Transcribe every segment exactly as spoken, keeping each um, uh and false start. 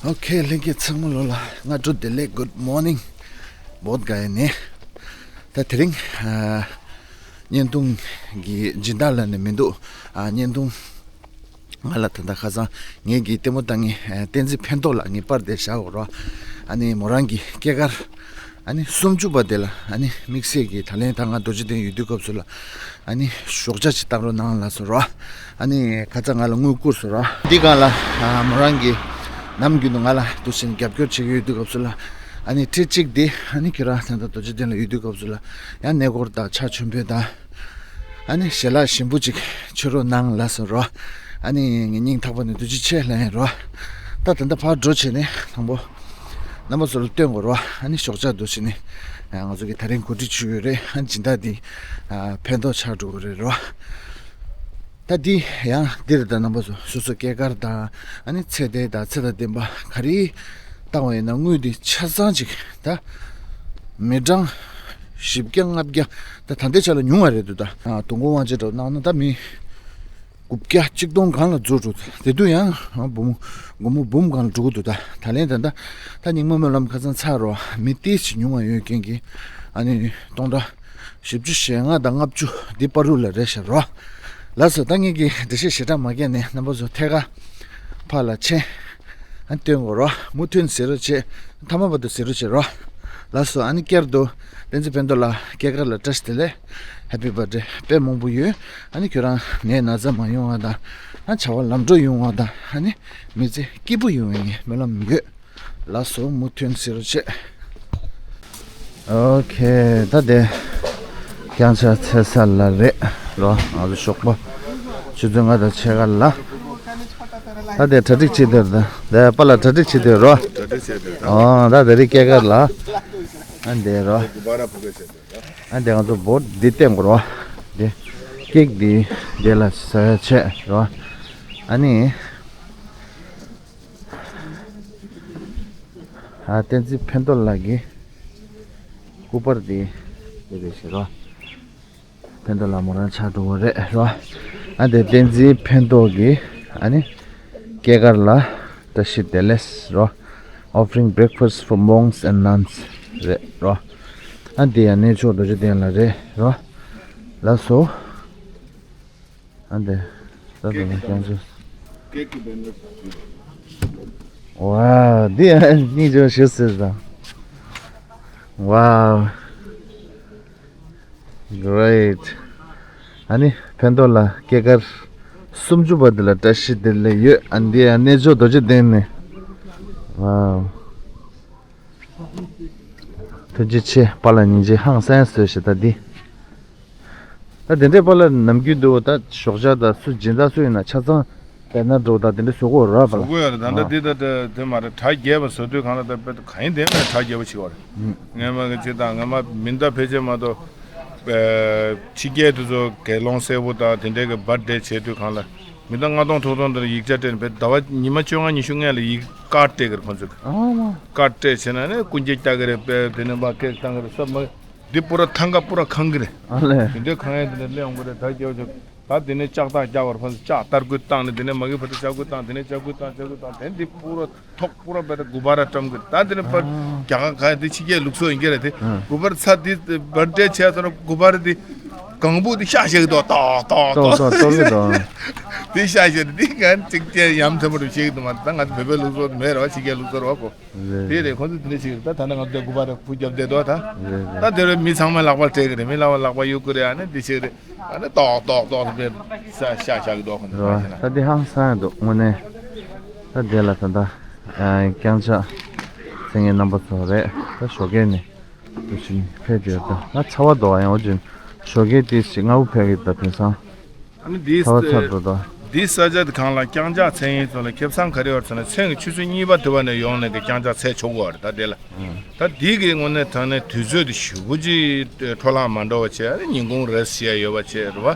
ཨོ་ཁེ། ལྷན་རྒྱས་ཚང་མ་ལོ་ལ་སྔ་དྲོ་བདེ་ལེགས། Good morning། བོད་ག་ཡ་ནས། ད་དེ་རིང་ཨ་བརྙན་ཐུང་གི་སྦྱིན་བདག་ལ་ནི་མི་འདུག་ཨ་བརྙན་ཐུང་ང་ལ་ད་ལྟ་ཁ་སང་ངེད་ཀྱི་ལྟད་མོ་ལྟ་མཁན་ཨ་བསྟན་འཛིན་ཕན་ཐོགས་ལགས་ངའི་པར་དེ་བཞག་ཡོད་རོ། ཨ་ནི་མོ་རང་གི་སྐྱེས་སྐར་ཨ་ནི་སུམ་ཅུ་པ་དེ་ལ་ཨ་ནི་དམིགས་བསལ་གྱི་ད་ལན་ད་ང་རྡོ་རྗེ་གདན་ཡོད་དུས་སྐབས་སུ་ལ་ཨ་ནི་ཞོགས་ཇ་ཅིག་བཏང་རོགས་གནང་ལགས་སོ་རོ། ཨ་ནི་ཁ་ཚ་ང་ལ་དངུལ་བསྐུར་སོང་ར། འདི་སྒང་ལ་ཨ་མོ་རང་གིས་ནམ་རྒྱུན་དུ་ང་ལ་འདུག་སེ་རྒྱབ་སྐྱོར་བྱེད་ཀྱི་ཡོད་དུས་སྐབས་སུ་ལ། ཨ་ནི་ཁྲི་གཅིག་འདི་ཨ་ནི་ཁྱེད་རང་ད་ལྟ་རྡོ་རྗེ་གདན་ལ་ཡོད་དུས་སྐབས་སུ་ལ་ཡང་གནས་སྐོར་དང་ཕྱག་མཆོད་འབུལ་དང་། ཨ་ནི་ཞལ་ལག་ཞིམ་པོ་ཅིག་མཆོད་རོགས་གནང་ལགས་སོ་ར། ཨ་ནི་ངས་སྙིང་ཐག་པ་ནས་ཐུགས་རྗེ་ཆེ་ལབ་ཡིན་ར། ད་ད་ལྟ་ཕར་འགྲོ་བྱས་ནས་དང་པོ་རྣམ་པ་ཚོ་ལ་སྟོན་དགོས་ར། ཨ་ནི་ཞོགས་ཇ་འདུག་སེ་ནི་ང་ཚོ་གི་ད་རིང་གོ་སྒྲིག་བྱས་ཡོད་རེད། ཨ་ནི་སྦྱིན་བདག་འདི་ཨ་ཕན་ཐོགས་ཆགས་འགྲོ་གི་རེད་ར། ད་འདི་ཡང་འདིར་ད་རྣམ་པ་ཚོ་སོ་སོ་སྐྱེས་སྐར་དང་ཨ་ནི་ཚེ་འདས་དང་ཚེ་དང་ལྡན་པ་ག་རེ་བཏང་བ་ཡིན་ན་དངུལ་འདི་ཆ་ཚང་ཅིག་ད་མི་གྲངས་བཞི་བརྒྱ་ལྔ་བརྒྱ་ད་ད་ལྟའི་ཆ་ལ་ཉུང་བ་རེད་འདུག་ད་དུང་དགོང་དབང་ཆེན་འདྲ་བོ་གནང་ན་ད་མི་དགུ་བརྒྱ་གཅིག་སྟོང་སྒང་ལ་འཛུལ་འགྲོ། དེ་དུས་ཡང་འབུམ་སྒོར་མོ་འབུམ་སྒང་ལ་འགྲོ་གི་འདུག་ད་ད་ལན་ད་ད་ད་རྙིང་མ་སྨོན་ལམ་ཁ་སང་ཚར་རོ། མི་ཏོག་ཙམ་ཉུང་བ་ཡོད་མཁན་གྱི་ཨ་ནི་སྟོང་ཕྲག་བཞི་བཅུ་ཞེ་ལྔ་དང་ལྔ་བཅུ་འདི་བར་དུ་ལ་རེད་ཤག་རོ། ལགས་སོ། ད་ངེད་ཀྱིས་འགྲེལ་བཤད་ཞེ་དྲག་མ་བརྒྱབ་ནས་རྣམ་པ་ཚོ་ཐད་ཀར་ཕར་ལ་ཕྱིན་ཨ་སྟོན་དགོས་རོ། མུ་མཐུད་གཟིགས་རོགས་བྱེད། མཐའ་མ་བར་དུ་གཟིགས་རོགས་བྱེད་རོ། ལགས་སོ། ཨ་ནི་བསྐྱར་དུ་བསྟན་འཛིན་ཕན་ཐོགས་ལགས་སྐྱེས་སྐར་ལ་བཀྲ་ཤིས་བདེ་ལེགས། Happy birthday། དཔེ་མང་པོ་ཡོད། ཨ་ནི་ཁྱོད་རང་ནད་ན་ཚ་མ་ཡོང་བ་དང་། ཨ་བྱ་བ་ལམ་འགྲོ་ཡོང་བ་དང་། ཨ་ནི་མི་ཚེ་སྐྱིད་པོ་ཡོང་བའི་སྨོན་ལམ་ཡོད། ལགས་སོ། མུ་མཐུད་གཟིགས་རོགས་བྱེད། ཨོ་ཁེ། ད་དེ་རྐྱང་ཕྱག་འཚལ་ས་ལ་རེད་རོ། ང་ཚོ་ཞོགས་པ་ཆུ་ཚོད་ལྔ་དང་ཕྱེད་ཀ་ལ། ད་དེ་གྲ་སྒྲིག་བྱེད་དེ་རེད། ད་དེ་པཱ་ལགས་གྲ་སྒྲིག་བྱེད་དེ་རོ། ཨོ་ད་དེ་རིང་སྐྱེས་སྐར་ལ་ཨ་འདི་རོ། ཨ་འདི་ང་ཚོ་བོད་འདི་བསྟན་དགོས་རོ། འདི་ཀེག་འདི་འདི་ལ་ཟ་ཡ་བྱེད་རོ། ཨ་ནི། ཨ་བསྟན་འཛིན་ཕན་ཐོགས་ལགས་ཀྱི་སྐུ་པར་འདི་འདི་རེད་ཤག་རོ། ཕན་ཐོགས་ལགས་མོ་རང་ཆགས་འགྲོ་གི་རེད་རོ། ཨ་འདི་བསྟན་འཛིན་ཕན་ཐོགས་ཀྱི་ཨ་ནི་སྐྱེས་སྐར་ལ་བཀྲ་ཤིས་བདེ་ལེགས་རོ། Offering breakfast for monks and nuns རེད་རོ། ཨ་འདི་ཡང་གནས་མཆོག་རྡོ་རྗེ་གདན་ལ་རེད་རོ། ལགས་སོ། ཨ་འདི། ད་དུང་ཀྱང་ཅི། ཀེག་གི་བེ་ནར། ཝའོ། འདི་ཡང་སྙིང་རྗེ་པོ་ཞེ་པོ་ཟེར་དང་། ཝའོ། Great། ཨ་ནི་ཕན་ཐོགས་ལགས་སྐྱེས་སྐར་སུམ་ཅུ་པ་འདི་ལ་བཀྲ་ཤིས་བདེ་ལེགས་ཡོད། ཨ་འདི་ཡང་གནས་མཆོག་རྡོ་རྗེ་གདན་ནས། ཝའོ། ཐུགས་རྗེ་ཆེ། པཱ་ལགས་སྙིང་རྗེ་ཧང་སངས་བཟོས་ཤིག་ད་འདི། ད་དེ་འདྲའི་པཱ་ལགས་ནམ་རྒྱུན་དུ་ད་ཞོགས་ཇ་ད་སུ་སྦྱིན་བདག་སུ་ཡིན་ན་ཆ་ཚང་བེ་ནར་འདྲ་བོ་ད་དེ་འདྲ་བཟོ་གི་ཡོད་རེད་པཱ་ལགས། བཟོ་གི་ཡོད་རེད། ད་ལྟ་འདི་ད་དེ་མ་རེད། གྲ་རྒྱས་པ་བཟོ་དུས་གང་ལ་ད་དཔེ་གང་ཡིན་དེ་མ་གྲ་རྒྱས་པ་བྱེད་པ་རེད། སྔོན་མ་གི་ཅིག་དང་སྔོན་མ་མི་ཟླ་ཕལ་ཆེར་མ་གཏོགས་ཕྱི་རྒྱལ་དེ་ཚོ་དགེ་སློང་སེར་པོ་དང་དེ་འདྲའི་གི་བར་ཌེ་བྱེད་དུས་གང་ལ། མི་ཟླ་ལྔ་སྟོང་དྲུག་སྟོང་དེར་ཡིག་ཆ་སྤྲད་ནས་བས་ཟླ་བ་ཉི་མ་བཅོ་ལྔ་ཉི་ཤུ་སྔོན་ལ་ཡིག་ཀར་སྤྲད་ཀྱི་རེད་ཁོང་ཚོས། ཨ་མ། ཀར་སྤྲད་བྱས་ན་ནི་སྐུ་འགྱེད་རྒྱག་གི་རེད། དཔེ་དེ་ནས་མ་ཀེག་བཏང་གི་རེད། ས་མ་འདི་པུ་ར་ཐང་ག་པུ་ར་ཁང་གི་རེད། ཨ་ལས། དེ་འདྲའི་ཁང་ཡན་དེ་འདྲ་སླེབས་ཡོང་གི་རེད། ད་སྐྱེ་བ་ཆོག་ད་དེ་ནས་ལྕགས་ཐག་རྒྱག་བར་ཕན་ཚུན་ལྕགས་སྟར་སྐུད་བཏང་ནས་དེ་ནས་མ་གི་ཕ་ཏི་ལྕགས་སྐུད་བཏང་། དེ་ནས་ལྕགས་སྐུད་བཏང་། ལྕགས་སྐུད་བཏང་། དེ་འདི་པུ་ར་ཐོག་པུ་ར་བས་ད་གུ་བ་ར་བཀྲམ་གི་རེད། ད་དེ་ནས་པར་ཨ་རྒྱ་གར་ག་དེ་ཕྱི་རྒྱལ་ལུགས་སྲོལ་ཡིན་གྱི་རེད། དེ་ཨ་གུ་བར་ཚ་དེ་བར་ཌེ་བྱས་ཚར་གུ་བར་དེ་གང་བུ་དེ་ཤ་ཤེག་དོ་ཏོག་ཏོག་ཏོག་ཏོག་ཏོག་གི་དོ། དེ་ཤ་ཤེག་དེ་གང་ཅིག་ཅེ་ཡམ་ཐེ་མོ་རུ་ཤེག་དུ་མ། ད་ང་ཚོ་བོད་པའི་ལུགས་སྲོལ་མེད་ར་བ། ཕྱི་རྒྱལ་ལུགས་སྲོལ་བ་གོ། རེད། དེ་རེད། ཁོང་ཚོ་དེ་འདྲ་ཞིག་རེད། ད་ད་ནི་ང་ཚོ་གུ་བར་ཕུ་རྒྱབ་བསྡད་དོ། ད་རེད་རེད། ད་དེ་རུ་མི་ཚང་མ་ལག་པར་སྤྲད་གི་རེད། མི་ལག་པར་ལག་པ་གཡུག་གི་རེད། ཨ་ནི་དེ་ཤེག་རེད། ཨ་ནི་ཏོག་ཏོག་ཏོག་ཏོག་ཏོག་ཤ་ཤ་ཤ་གི་དོ་ཁོང་ཚོ་ད་ཤེ་ན། ད་དེ་ཧང་སང་ཡ་འདུག་དངོས་གནས། ད་དེ་ལ་ད་ད་རྐྱང་ཕྱག་འཚལ་མཁན་རྣམ་པ་ཚོ་རེད། ད་ཞོགས་ཀས་ནས། དུ་ཕྱིན་ཕེབས་ཡོད་ད། ང་ཚ་བ་དོ་ཡང་འོ་ཅིན་ཞོགས་ཀས་ཏི་ཞིག་སྔ་པོ་ཕེབས་ཀྱི་ད། དེང་སང་ཨ་ནི་འདི་ཚ་བ་ཚ་འགྲོ་ད། འདི་ས་ཆ་དེ་གང་ལ་རྐྱང་ཕྱག་འཚལ་མཁན་ཚོ་ལ་ཁེ་བཟང་ག་རེ་ཡོད་ཟེར་ན། མཚན་གྱི་ཆུ་ཚོད་གཉིས་པ་དུ་བ་ནས་ཡོང་ནས་གི་རྐྱང་ཕྱག་འཚལ་ཆོག་གི་ཡོད་རེད། ད་དེ་ལ་ད་འདི་གི་དངོས་གནས་དྲང་གནས་དུས་ཚོད་དེ་ཞེ་པོ་ཅིག་འཕྲོ་བརླག་མ་འགྲོ་བ་བྱས། ཨ་ནི་ཉིན་གུང་རེ་ཞིག་ཡོད་པ་བྱས་རེད་བ།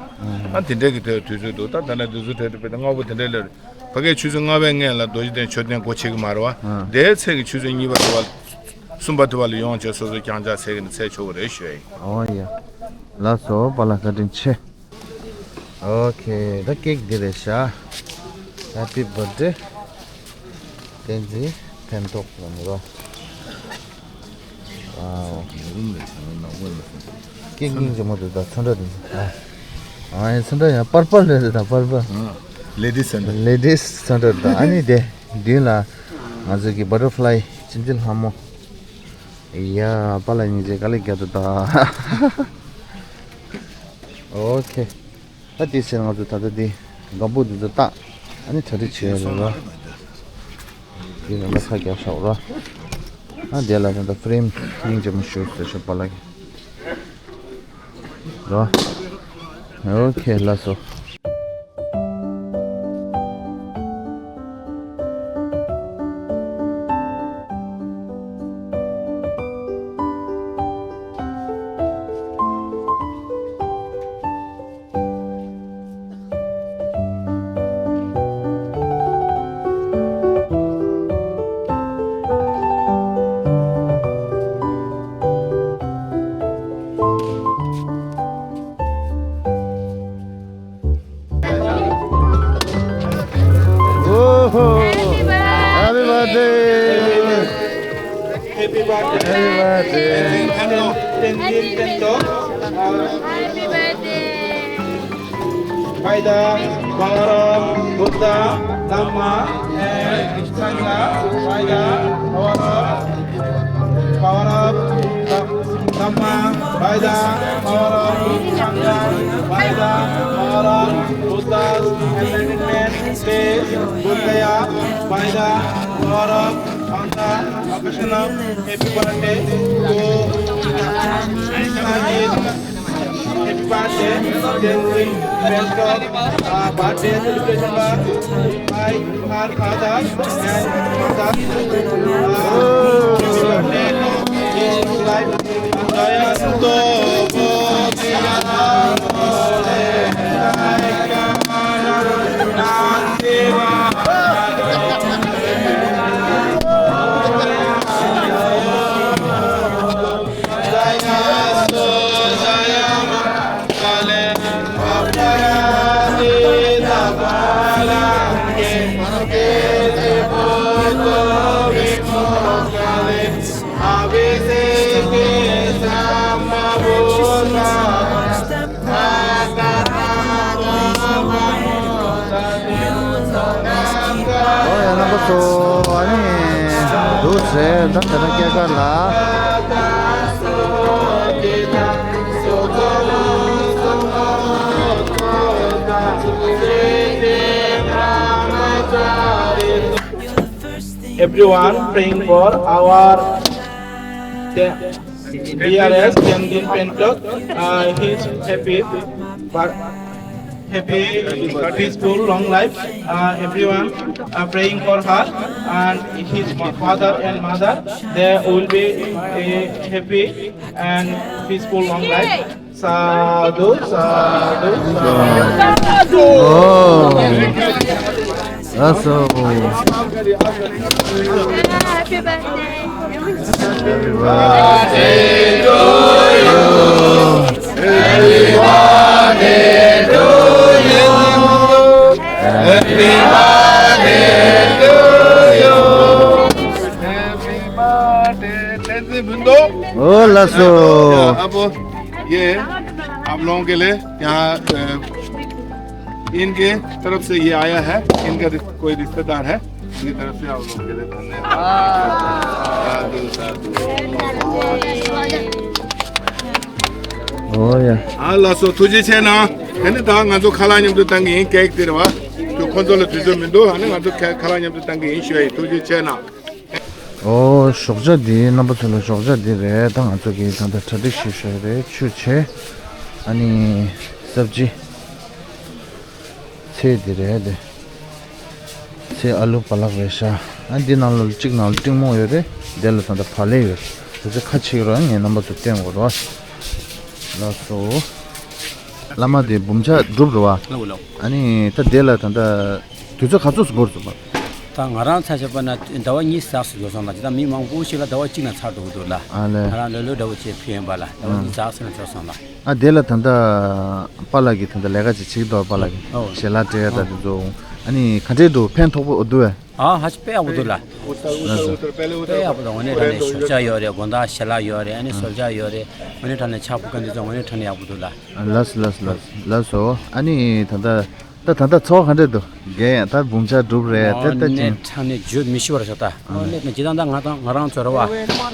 ཨ་དེ་འདྲས་ཀྱི་དུས་ཚོད་འདུག་ད་ད་ནས་དུས་ཚོད་དེ་དེ་དཔེ་ད་སྔ་པོ་དེ་འདྲས་ལ་རེད། ཕ་གིའི་ཆུ་ཚོད་ལྔ་པའི་སྔོན་ལ་རྡོ་རྗེ་གདན་མཆོད་རྟེན་སྒོ་ཕྱེ་གི་མ་རེད་བ། ཨ། དེའི་ཚེ་གི་ཆུ་ཚོད་གཉིས་པ་དུ་བ། གསུམ་པ་དུ་བ་ལ་ཡོང་བྱས་སོ་སོ་རྐྱང་ཕྱག་འཚལ་གི་ནི་འཚལ་ཆོག་གི་རེད་ཞུ་ཡ་ཡིན། ཨོ་ཡ། ལགས་སོ། པཱ་ལགས་བཀའ་དྲིན་ཆེ། ཨོ་ཁེ། ད་ཀེག་འདི་རེད་ཤག Happy birthday། བསྟན་འཛིན་ ཕན་ཐོགས་ལ་ནི་རོ། ཨ། ཀེག་སྙིང་རྗེ་མོ་དེ་དང་ཚོན་ཁྲ་དེ། ཨ། ཨ་ཡ་ཚོན་ཁྲ་ཡང་པར་པར་ལས་དེ་དང་པར་པར། ལེ་ཌིས་སེན་ཊར། ལེ་ཌིས་སེན་ཊར་དང་ཨ་ནི་དེ་མདུན་ལ་ང་ཚོ་གི་བ་ཊར་ཕ་ལའི་བྱིན་གྱིས་ལྷ་མོ། ཡ་པཱ་ལགས་སྙིང་རྗེ་དཀའ་ལས་རྒྱག་འདུག་ད། ཨོ་ཁེ། ད་དེ་ཟེར་ང་ཚོ་ད་ལྟ་དེ་སྒམ་པོ་འདི་ཚོ་བཏགས། ཨ་ནི་གྲ་སྒྲིག་བྱས་ཡོད་རེད་ལ། དེ་ནང་ལ་ཁ་རྒྱག་ཤོག་ར། ཨ་དེ་ལ་ད་ལྟ་ཕ་རེམ་སྙིང་རྗེ་མོ་ཞུ་ཟེར་ཤོག་པཱ་ལགས་ཀྱིས། ར། ཨོ་ཁེ་ལགས་སོ། Happy birthday. Happy birthday. Happy birthday. Happy birthday. By the power of Buddha, Dhamma, and Sangha, by the power of, power of Dhamma, by the power of Sangha, by the power of Buddha's enlightenment, say Bodh Gaya, by the power of Sangha, occasion of happy birthday to Krishna ji. Happy birthday, Tenzin Paltok. Uh, birthday celebration was by her father and mother. Uh, birthday to his wife. Jayanto bodhiyā mūle sakyānaṃ nandivaḍḍhano. ཨོ་ཡ་རྣམ་པ་ཚོ། ཨ་ནི་འདུག་ཟེར་ད་དེ་རིང་སྐྱེས་སྐར་ལ། Everyone praying for our T R S Tenzin Paltok, uh, his happy, but happy, peaceful, long life. Uh, everyone are praying for her and his father and mother. They will be a happy and peaceful long life. Sadhu, sadhu, sadhu. Oh. That's so. Happy birthday. Happy birthday to you. Happy birthday to you. Happy birthday to you. Happy birthday. ཨོ་ལགས་སོ། अब ये आप लोगों के लिए यहाँ, अ, इनके तरफ से ये आया है, इनका रिस-, कोई रिश्तेदार है, इनकी तरफ से आप लोगों के लिए धन्यवाद। साधु, साधु। ཨོ་ཡ། ཨ་ལགས་སོ། ཐུགས་རྗེ་ཆེ་གནང་། དེ་ནི་ད་ང་ཚོ་ཁ་ལག་མཉམ་དུ་བཏང་གི་ཡིན། ཀེག་དེ་རེད་བ། ཁྱོད་ཁོ་ཚོ་ལ་དུས་ཚོད་མི་འདུག་ཨ་ནི་ང་ཚོ་ཁ་ཁ་ལག་མཉམ་དུ་བཏང་གི་ཡིན་ཞུ་ཡ་ཡིན། ཐུགས་རྗེ་ཆེ་གནང་། ཨོ་ཞོགས་ཇ་འདི་རྣམ་པ་ཚོ་ལ་ཞོགས་ཇ་འདི་རེད། ད་ང་ཚོ་གིས་ད་ལྟ་གྲ་སྒྲིག་ཞུས་ཞུས་རེད། ཆུ་བྱས། ཨ་ནི་སབ་ཇི། ཚལ་འདི་རེད་དེ། ཚལ་ཨ་ལུ་པ་ལག་རེད་ཤག་ཨ་འདི་ནང་ལ་གཅིག་ནང་ལ་ཏིང་མོ་ཡོད་རེད། དེ་ལ་ད་ལྟ་བག་ལེབ་ཡོད་རེད། དེ་ཚོ་ཁ་ཕྱེ་རོགས། ངས་རྣམ་པ་ཚོ་སྟོན་དགོས་རེད་བ། ལགས་སོ། བླ་མ་དེ་འབུམ་ཆ་སྒྲུབ་རེད་བ། ལགས་ལགས། ཨ་ནི་ད་དེ་ལ་ད་ལྟ་དུས་ཚོད་ག་ཚོད་སུ་འགོར་སོང་བ། ད་ང་རང་ཆ་བཞག་པ་ན་ཟླ་བ་གཉིས་ཙག་ཙིག་འགྲོ་སོང་ལ། ཇི་ལྟར་མི་མང་པོ་ཞིག་ལ་ཟླ་བ་གཅིག་ནང་ཚར་འགྲོ་གི་འདུག་ལ། ཨ་ལས། ང་རང་ལོ་ལོ་འདྲ་བོ་བྱས་ཕེབས་ཡིན་པ་ལ་ཟླ་བ་གཉིས་ཙག་ཙིག་ནང་ཚར་སོང་ལ། ཨ་དེ་ལ་ད་ལྟ་པཱ་ལགས་ཀྱིས་ད་ལྟ་ལས་ཀ་ཅིག་བྱེད་ཀྱི་འདུག་པཱ་ལགས་ཀྱིས། ཨོ། ཞལ་ལག་སྤྲད་ཡ་ད་དེ་ཚོ། ཨ་ནི་ག་འདྲས་འདུག་ཕན་ཐོགས་པོ་འདུག་གས། ཨ་ཧ་ཅི་དཔེ་ཡག་པོ་འདུག་ལ། ལགས་སོ། དཔེ་ཡག་པོ་འདུག་དངོས་གནས་དྲང་གནས་ཞོགས་ཇ་ཡོད་རེད། དགོང་དག་ཞལ་ལག་ཡོད་རེད། ཨ་ནི་གསོལ་ཇ་ཡོད་རེད། དངོས་གནས་དྲང་གནས་ཕྱག་ཕུལ་མཁན་འདི་ཚོ་དངོས་གནས་དྲང་གནས་ཡག་པོ་འདུག་ལ། ལགས་སོ་ལགས་སོ་ལགས་སོ་ལགས་སོ། ཨ་ནི་ད་ལྟ་ད་ད་ལྟ་ཚོར་བ་ག་འདྲས་འདུག་རྒན། ད་འབུམ་ཕྱག་གྲུབ་རེད། དེ་ད་ཅིང་། དངོས་གནས་དྲང་གནས་བརྗོད་མི་ཤེས་པ་རེད་ཤག་ད་དངོས་གནས་ད་ཇི་ལྟར་ད་ང་དང་ང་རང་ཚོ་རེད་བ།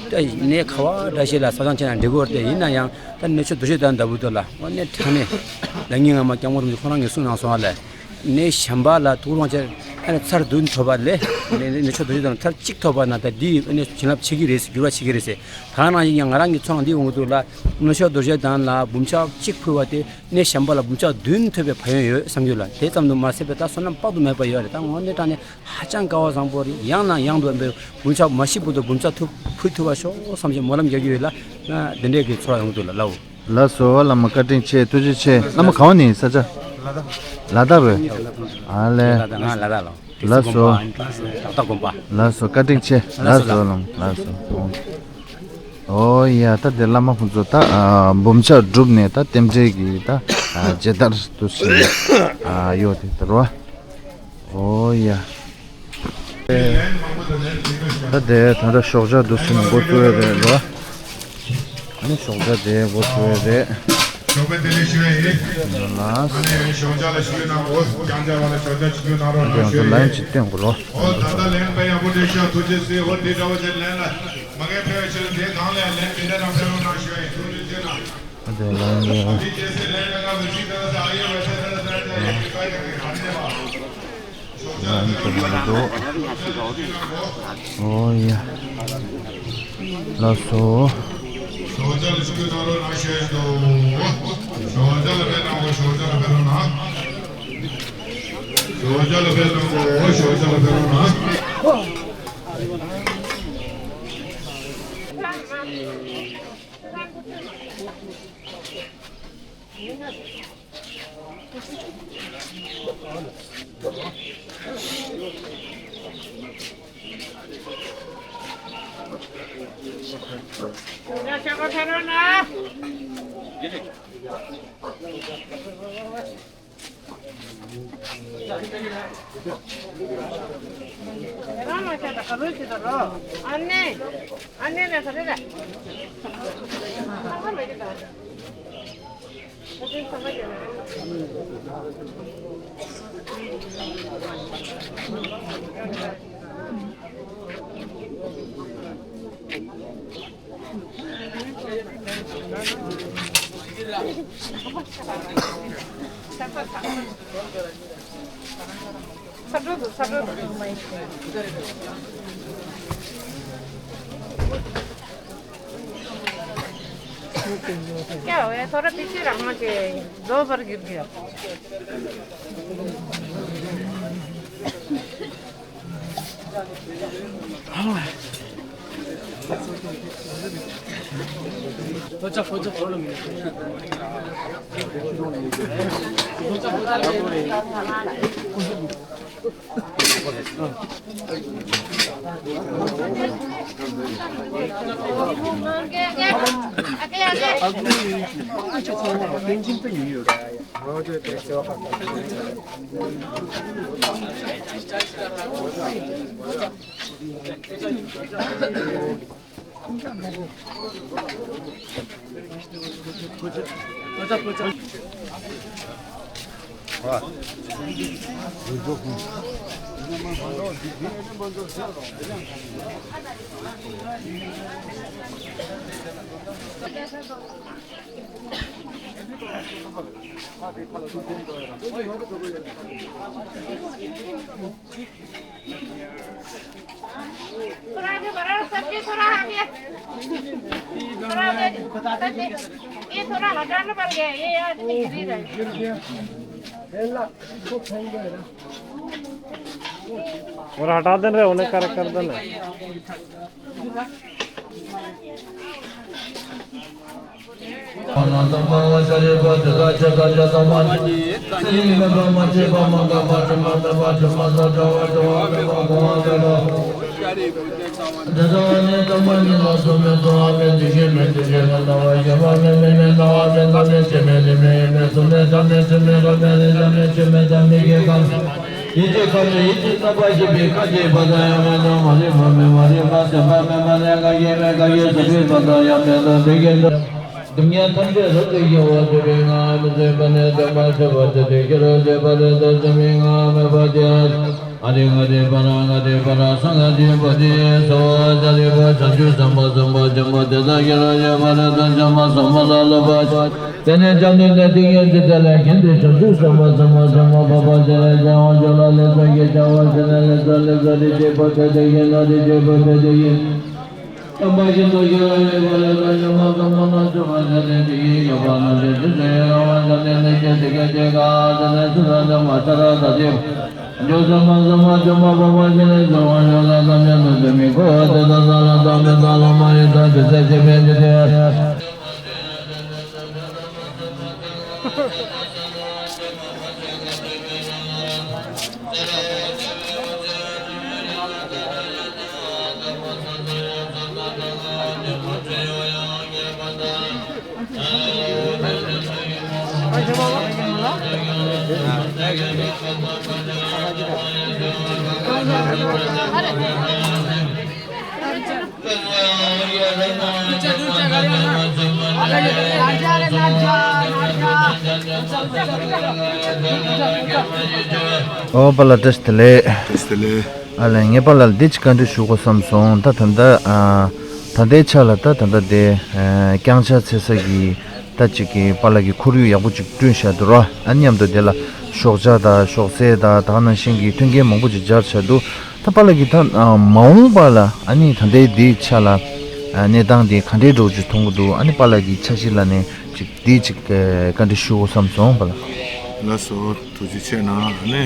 ད་གནས་ག་བ་འདྲ་ཞིག་ལ་བསགས་སྦྱང་བྱས་ན་འགྲིག་གི་རེད། དེ་ཡིན་ན་ཡང་ད་གནས་མཆོག་རྡོ་རྗེ་གདན་ལྟ་བུ་དེ་ལ་དངོས་གནས་དྲང་གནས་ལ་ངའི་ངོ་མ་སྐྱབས་མགོན་རིན་པོ་ཆེ་ཁོ་རང་གིས་གསུངས་གནང་སོང་བ་ལས། གནས་གཞན་པ་ལ་ཐུགས་དགོངས་བཅས་ཨ་ནི་ཚར་བདུན་ཐོབ་པ་ལས་གནས་མཆོག་རྡོ་རྗེ་གདན་ལ་ཚར་གཅིག་ཐོབ་པ་ན་ད་འདི་ཨ་ནི་བྱིན་རླབས་ཆེ་གི་རེད་ཟེར། འགྱུར་བ་ཆེ་གི་རེད་ཟེར། ད་ནང་བཞིན་ཡང་ང་རང་གི་ཚོར་སྣང་འདི་ཡོང་གི་འདུག་ལ། གནས་མཆོག་རྡོ་རྗེ་གདན་ལ་འབུམ་ཕྱག་གཅིག་ཕུལ་བ་དེ་གནས་གཞན་པ་ལ་འབུམ་ཕྱག་བདུན་ཐོབ་པའི་ཕན་ཡོན་ཡོད་བསམ་གྱི་ཡོད་ལ། དེ་ཙམ་དུ་མ་ཟད་པའི་ད་བསོད་ནམས་དཔག་ཏུ་མེད་པ་ཡོད་རེད། ད་དངོས་གནས་དྲང་གནས་ཧ་ཅང་སྐལ་བ་བཟང་པོ་རེད། ཡང་ནས་ཡང་དུ་འབུམ་ཕྱག་མ་ཤི་བར་དུ་འབུམ་ཕྱག་ཐུབ་ཕུལ་ཐུབ་པ་ཤོག་བསམ་བྱས་སྨོན་ལམ་རྒྱག་རྒྱུ་ཡོད་ལ། ང་འདི་འདྲའི་གི་ཚོར་བ་ཡོང་གི་འདུག་ལ། ལགས་འོ། ལགས་སོ། བླ་མ་བཀའ་དྲིན་ཆེ། ཐུགས་རྗེ་ཆེ། བླ་མ་ག་བ་ནས་ཡིན། ས་ཆ་ལ་དྭགས། ལ་དྭགས་རེད། ཨ་ལས། ལ་དྭགས། ང་ལ་དྭགས་ལ། ལགས་སོ། ལ་དྭགས་དགོན་པ། ལགས་སོ། བཀའ་དྲིན་ཆེ། ལགས་སོ། ལགས་སོ། ལགས་སོ། ཨོ་ཡ། ད་དེ་བླ་མ་ཁོང་ཚོ་ད་ཨ་འབུམ་ཕྱག་གྲུབ་ནས་ད་རྟེན་འབྲེལ་གྱི་ད་ཨ་མཇལ་དར་དུ་ཕྱིན་ནས་ཨ་ཡོད་དེ་ད་རོ། ཨོ་ཡ། ད་དེ་ད་ལྟ་ཞོགས་ཇ་འདུག་སེ་འགོ་བཙུགས་ཡོད་རེད་རོ། ཨ་ནི་ཞོགས་ཇ་དེ་འགོ་བཙུགས་ཡོད་རེད། ཞོགས་པ་བདེ་ལེགས་ཞུ་ཡ་ཡིན། ལགས། ཨ་ནི་ཞོགས་ཇ་ལ་ཞུ་གནང་གོ། རྐྱང་ཇ་བ་ལ་ཞོགས་ཇ་ཅིག་ཞུ་གནང་རོགས་གནང་ཞུ་ཡ་ཡིན། ལན་ཅིག་སྟོན་དགོས་རོ། ཨོ་ད་ལྟ་ལན་དཔེ་ཡག་པོ་འདྲ་ཞུ། ཐུགས་རྗེ་ཆེ། ཨོ་དེ་འདྲ་བ་ཞིག་ལན་ལ་མ་ངེས་ཕེབས་ཕྱིར་དེ་གང་ལ་ཡང་ལན་དེ་འདྲ་རང་ཕེབས་རོགས་གནང་ཞུ་ཡ་ཡིན། ཐུགས་རྗེ་ཆེ་གནང་། ཨ་དེ་ལན་ཡ། ཨོ་དེ་རྗེས་སུ་ལན་ལ་ང་མི་ཚིག་ད་ད་ཨ་ཡེ་བ་ས་ད་ད་ད་ཡ་གི་ཀ་ཡ་གི་ཨ་ནི་བ། ལན་དེ་མི་འདུག་ཨོ་ཡ། ལགས་སོ། ཞོགས་ཇ་ལ་ཞུ་གནང་རོགས་གནང་ཞུ་ཡ་འདུག་ཞོགས་ཇ་ལ་ཕེབས་གནང་གོ། ཞོགས་ཇ་ལ་ཕེབས་རོགས་གནང་། ཞོགས་ཇ་ལ་ཕེབས་གནང་གོ། ཞོགས་ཇ་ལ་ཕེབས་རོགས་གནང་། क्या हुआ है? थोड़ा पीछे रखना चाहिए, दो बार गिर गया। थोड़ा आगे बढ़ाओ, सर जी, थोड़ा आगे। थोड़ा आगे। सर जी, ये थोड़ा हटाना पड़ गया, ये आदमी गिर रहा है। और हटा देना रे, उन्हें करेक्ट कर देना। ཡིད་ཀྱི་ཁམས་ནས་ཡིད་ཀྱི་རྣམ་པར་ཤེས་པའི་ཁམས་ཀྱི་བར་དུ་ཡང་མེད་དོ། མ་རིག་པ་མེད། མ་རིག་པ་སེམས་དཔའ་མེད་པ་ནས་ཁམས་ཀྱི་མེད། ཁམས་ཀྱི་སེམས་དཔའི་བར་དུ་ཡང་མེད་དོ། དེ་སྐད་དུ། སྡུག་བསྔལ་ཐམས་ཅད་རབ་ཏུ་ཞི་བར་འདོད་པའི་སྔགས་མི་བཟད་པ་ནས་འདོད་པ་སེལ་བར་བྱེད་དེ། ཤེས་རབ་ཀྱི་ཕ་རོལ་ཏུ་ཕྱིན་པའི་སྔགས་མོས་པ་སྟེ། ཨ་ཏི་ག་ཏི་བ་ར་ག་ཏི་བ་ར་སཾ་ག་ཏི་བ་ཏི། སྭཱ་ཧཱ། ད་རེས་ནས་བྱང་ཆུབ་སེམས་དཔའ་སེམས་དཔའ་ཆེན་པོ་དེ་དག་ཤེས་རབ་ཀྱི་ཕ་རོལ་ཏུ་ཕྱིན་པ་སེམས་དཔའ་ལ་སློབ་པ། དེ་ནས་བྱང་ཆུབ་ཏུ་ཏིང་ངེ་འཛིན་དེ་ལས་གཞན་དུ་བྱང་ཆུབ་སེམས་དཔའ་སེམས་དཔའ་ཆེན་པོ་འཕགས་པ་སྤྱན་རས་གཟིགས་དབང་ཕྱུག་ལ་ལེགས་སོ་ཞེས་བྱ་བ་བྱས་ནས། ལེགས་སོ་ལེགས་སོ། རིགས་ཀྱི་བུ་དེ་དེ་བཞིན་ནོ། རིགས་ཀྱི་བུ་དེ་དེ་བཞིན། དམ་པ་ཤིན་ཏུ་ཤེས་རབ་ཀྱི་ཕ་རོལ་ཏུ་ཕྱིན་པ་སེམས་དཔའ་རྣམས་ཆོས་སྤངས་བྱས་ཏེ། དེ་བཞིན་གཤེགས་པ་རྣམས་ཀྱི་རྗེས་སུ་ཡི་རང་བ་དང་། དེ་ནས་ཇི་སྲིད་སྐད་ཅིག་གང་ཟག་དེ་ནས་ཚུར་ལ་འདོན་པ་ཤ་ར་དྭ་ཏིའི་བུ། བྱང་ཆུབ་སེམས་དཔའ་སེམས་དཔའ་ཆེན་པོ་འཕགས་པ་སྤྱན་རས་གཟིགས་དབང་ཕྱུག་ལ་ཐམས་ཅད་དུ་བསྟན་པའི་འཁོར་བ་དེ་དག་བསགས་ལ་བདག་མེད་དང་བླ་མ་ཡི་དམ་དུས་གསལ་བྱེད་པའི་ཕྱིར་ཏེ། ཨོ་པཱ་ལགས་བཀྲ་ཤིས་བདེ་ལེགས། བཀྲ་ཤིས་བདེ་ལེགས། ཨ་ལས་ངས་པཱ་ལགས་ལ་འདི་ཅིག་བཀའ་འདྲི་ཞུ་དགོས་བསམ་སོང་། ད་ད་ལྟ་ཨ་ད་ལྟའི་ཆ་ལ་ད་ད་ལྟ་དེ་ཨ་རྐྱང་ཕྱག་འཚལ་ས་གི་ད་ཅིག་གི་པཱ་ལགས་ཀྱིས་ཁོར་ཡུག་ཡག་པོ་ཅིག་བསྐྲུན་བཞག་འདུག་ར། ཨ་མཉམ་དུ་དེ་ལ་ཞོགས་ཇ་དང་ཞོགས་ཟས་དང་ད་ག་ནང་བཞིན་གྱི་མཐུན་རྐྱེན་མང་པོ་ཅིག་སྦྱར་བཞག་འདུག་ད་པཱ་ལགས་ཀྱིས་ད་ཨ་མ་འོངས་པ་ལ་ཨ་ནི་ད་ལྟའི་འདིའི་ཆ་ལ་ཨ་གནས་སྟངས་འདི་ག་འདྲའི་འདྲ་བོ་ཅིག་མཐོང་གི་འདུག་ཨ་ནི་པཱ་ལགས་ཀྱི་འཆར་གཞི་ལ་ནས་ཅིག་འདི་ཅིག་ཨ་བཀའ་འདྲི་ཞུ་དགོས་བསམ་སོང་པཱ་ལགས། ལགས་སོ། ཐུགས་རྗེ་ཆེ་གནང་། ཨ་ནི་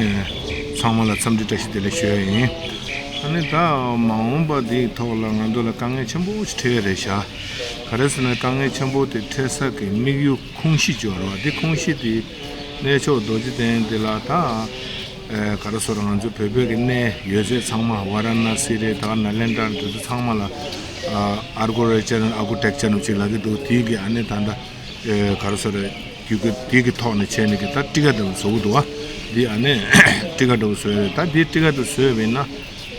ཚང་མ་ལ་འཚམས་འདྲི་བཀྲ་ཤིས་བདེ་ལེགས་ཞུ་ཡ་ཡིན། ཨ་ནི་ད་མ་འོངས་པ་འདིའི་ཐོག་ལ་ང་ཚོ་ལ་དཀའ་ངལ་ཆེན་པོ་ཞིག་འཕྲད་ཡ་རེད་ཤག་ག་རེ་ཟེར་ན་དཀའ་ངལ་ཆེན་པོ་དེ་འཕྲད་ས་གི་དམིགས་ཡུལ་ཁོངས་གཞི་ཅིག་ཡོད་རེད་བ། དེ་ཁོངས་གཞི་དེ་གནས་མཆོག་རྡོ་རྗེ་གདན་དེ་ལ་ད་ཨ་ག་རེ་ཟེར། ང་ཚོ་བོད་བོད་ཀྱི་གནས་ཡོད་ཚད་ཚང་མ་ཝཱ་ར་ཎ་སི་རེད། ད་ནཱ་ལེནྡྲ་རེད། དེ་ཚོ་ཚང་མ་ལ་ཨ་ཨར་ཀི་ཊེག་ཅར་ཨར་ཀི་ཊེག་ཅར་ཅིག་ལབ་ཀྱི་འདུག་དེའི་གི་ཨ་ནི་ད་ལྟ་ཨེ་ག་རེ་ཟེར་རེད། རྒྱུད་སྐུད་དེ་གི་ཐོག་ནས་བྱས་ནས་གི་ད་ཊི་ཀ་འདྲ་བོ་བཟོ་གི་འདུག་བ། འདི་ཨ་ནི་ཊི་ཀ་འདྲ་བོ་བཟོས་རེད། ད་འདི་ཊི་ཀ་འདྲ་བོ་བཟོས་པ་ཡིན་ན།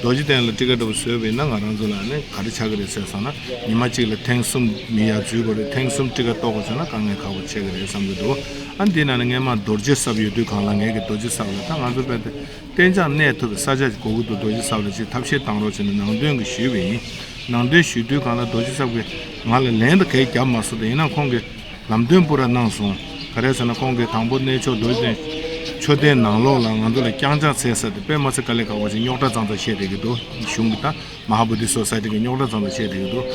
རྡོ་རྗེ་གདན་ལ་ཊི་ཀ་འདྲ་བོ་བཟོས་པ་ཡིན་ན་ང་རང་ཚོ་ལ་ཨ་ནི་ག་རེ་ཆགས་ཀྱི་རེད་ཟེར་སོང་ན། ཉི་མ་གཅིག་ལ་ཐེངས་གསུམ་མི་ཡར་འཛུལ་དགོས་རེད། ཐེངས་གསུམ་ཊི་ཀ་གཏོང་དགོས་བྱུང་ན་དཀའ་ངལ་ཁག་པོ་ཆགས་ཀྱི་རེད་བསམ་གྱི་འདུག་ཨ་འདི་ནང་ནས་སྔས་མ་རྡོ་རྗེ་ཟབ་ཡོད་དུས་སྒང་ལ་ངས་གི་རྡོ་རྗེ་ཟབ་ལ་ད་ང་ཚོ་དཔེ་དེ་གཏན་འཇགས་གནས་ཐུབ་པའི་ས་ཆ་ཞིག་དགོས་ཀྱི་འདུག་རྡོ་རྗེ་ཟབ་ལ་ཅིག་ཐབས་ཤེས་བཏང་རོགས་བྱས་ནས་ནང་དོན་གྱི་ཞུས་པ་ཡིན། ནང་དོན་ཞུས་དུས་སྒང་ལ་རྡོ་རྗེ་ཟབ་ཀྱིས་ང་ལ་ལན་ད་གས་བརྒྱབ་མ་སོང་། དེ་ཡིན་ན་ཁོང་གིས་ལམ་སྟོན་པུ་ར་གནང་སོང་། ག་རེ་ཟེར་ན་ཁོང་གིས་དང་པོ་གནས་མཆོག་རྡོ་རྗེ་གདན་མཆོད་རྟེན་ནང་ལོགས་ལ་ང་ཚོ་ལ་རྐྱང་ཕྱག་འཚལ་ས་དེ་དཔེ་མ་སྲིད་དཀའ་ལས་ཁག་པོ་ཞིག་རྙོག་དྲ་ཙང་ཙང་བཤད་བསྡད་ཀྱི་འདུག་གཞུང་གི་ད་མ་ཧཱ་བོ་དྷི་སོ་སའི་ཊི་གི་རྙོག་དྲ་ཙང་ཙང་བཤད་བསྡད་ཀྱི་འདུག་